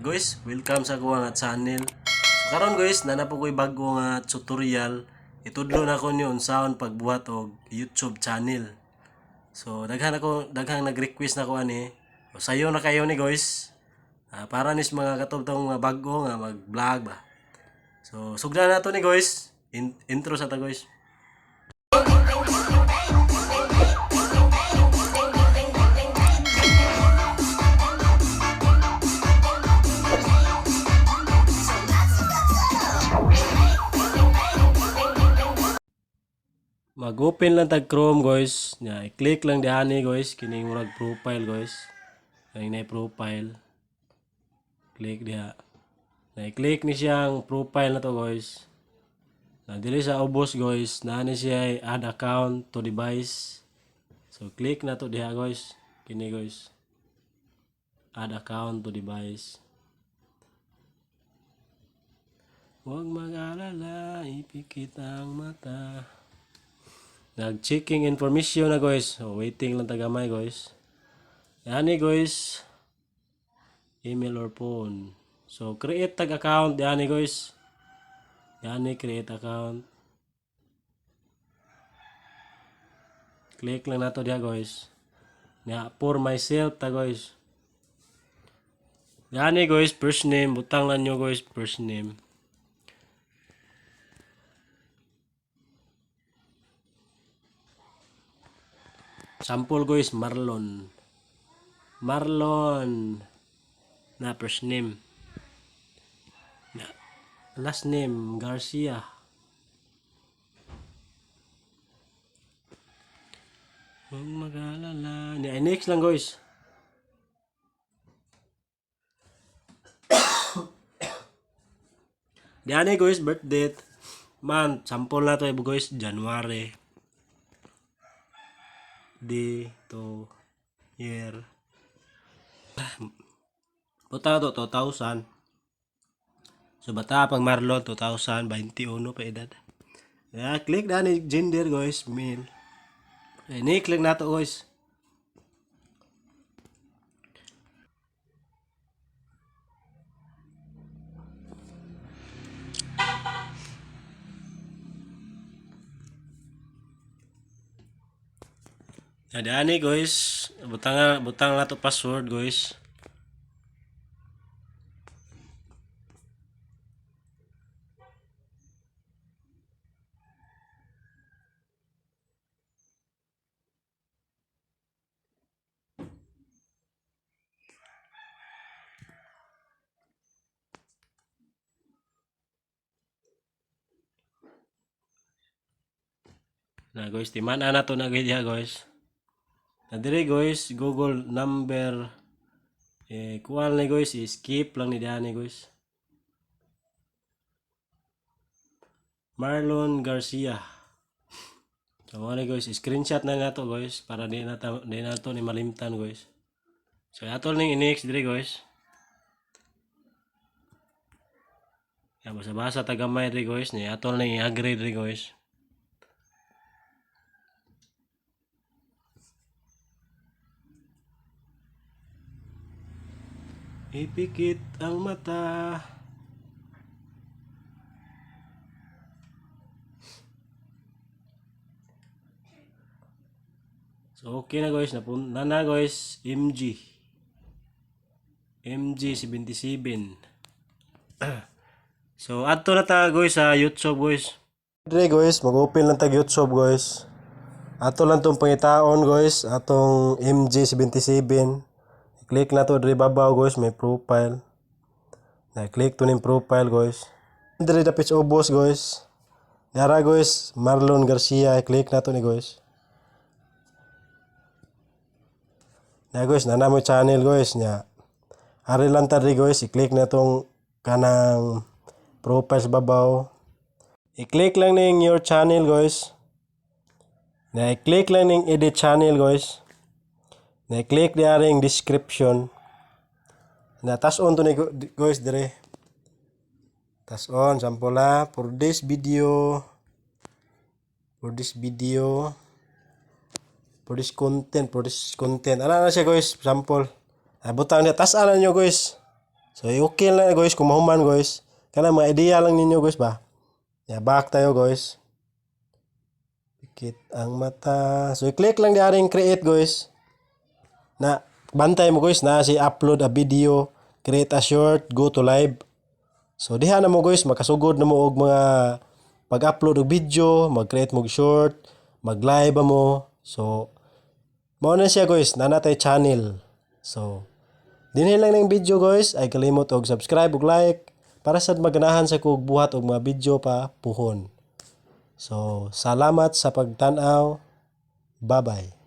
Guys, welcome sa ako nga channel. So karon guys, naa na po ko'y bago nga tutorial. Itudlo na ko niyo unsaon pagbuhat og YouTube channel. So daghan ako daghang nag-request na ko ani. O sayo na kayo ni guys. Para nis mga katubtong mga bago nga mag-vlog ba. So sugdan na to ni guys. Intro sa ta guys. Mag-open lang tag Chrome guys. Nya, i-click lang diani guys kining murag profile guys. Kani na profile. Click diha. Na i-click ni siyang profile na to guys. Na diri sa ubos guys, naa ni siya ay add account to device. So click na to diha guys. Kini guys. Add account to device. Huwag mag-alala, ipikit ang mata. Nag-checking information na guys. So, waiting lang tagamay guys. Yani guys. Email or phone. So, create tag account. Yani guys. Yani create account. Click lang nato diha guys. Ya, for myself ta guys. Yani guys, first name. Butang lang nyo guys, first name. Sample guys, Marlon. Marlon. Na first name. Na last name, Garcia. Huwag mag-alala. Ni next lang guys. Diyan guys, birth date. Month, sample na to eh, guys, January. D to year. Puta to 2000. So bata pang Marlon 2021 pa edad. Ya, click na ni gender guys, male. Eh, ni click na to guys. Ya, dani guys, butang butang na to password guys. Na guys, timan na to na guys guys. Na dire guys, Google number eh kuan ni guys, skip lang ni diani guys. Marlon Garcia. So mo ni guys, screenshot na nato guys para di na to ni malimtan guys. So ato ning i-next dire guys. Ya basa-basa tagamay dire guys, ni ato ning i-agree dire guys. Ipikit ang mata. So okay na guys, napunta na guys, MG. MG 77. So adto na ta guys sa YouTube guys. Dire guys, mag-open lang tag YouTube guys. Ato lang tong pangitaon guys, atong MG 77. I-click na to dire babaw guys, may profile. Na click to ning profile guys. Dire dapit sa ubos guys. Dara guys, Marlon Garcia, i-click na to ni guys. Na guys, nana mo channel guys nya. Ari lang ta diri guys, i-click na tong kanang profile sa babaw. I-click lang ning your channel guys. Na i-click lang ning edit channel guys. Na i-click diya ring description. Na tas on to ni guys dire. Tas on sample ha for this video. For this video. For this content, for this content. Ana na siya guys, sample. Ah, butang niya, tas ana nyo guys. So i-okay lang guys kung mahuman, guys. Kana mga idea lang ninyo, guys, ba. Ya, back tayo, guys. Pikit ang mata. So i-click lang diaring create, guys. Na bantay mo, guys, na si upload a video, create a short, go to live. So diha na mo, guys, makasugod na mo og mga pag-upload og video, mag-create mo og short, mag-live ba mo. So mao na siya, guys, naa na tay channel. So dinhi lang ning video, guys, ay kalimot og subscribe ug like para sad maganahan sa kog buhat og mga video pa puhon. So salamat sa pagtan-aw. Bye-bye.